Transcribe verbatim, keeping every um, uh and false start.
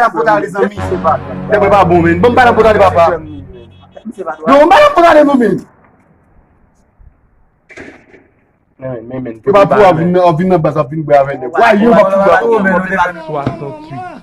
bay nan pòt ale, zanmi. Nèg mwen pa bon, men. Ban m bay nan pòt ale, papa. Yo, ban m bay nan pòt ale, non, men. Men, men, men, men. Yo pa pou w ap vin nan, ap vin nan baz, ap vin bwè avè nèg. Wa, yo, w ap tou bwè. Swasanntuit.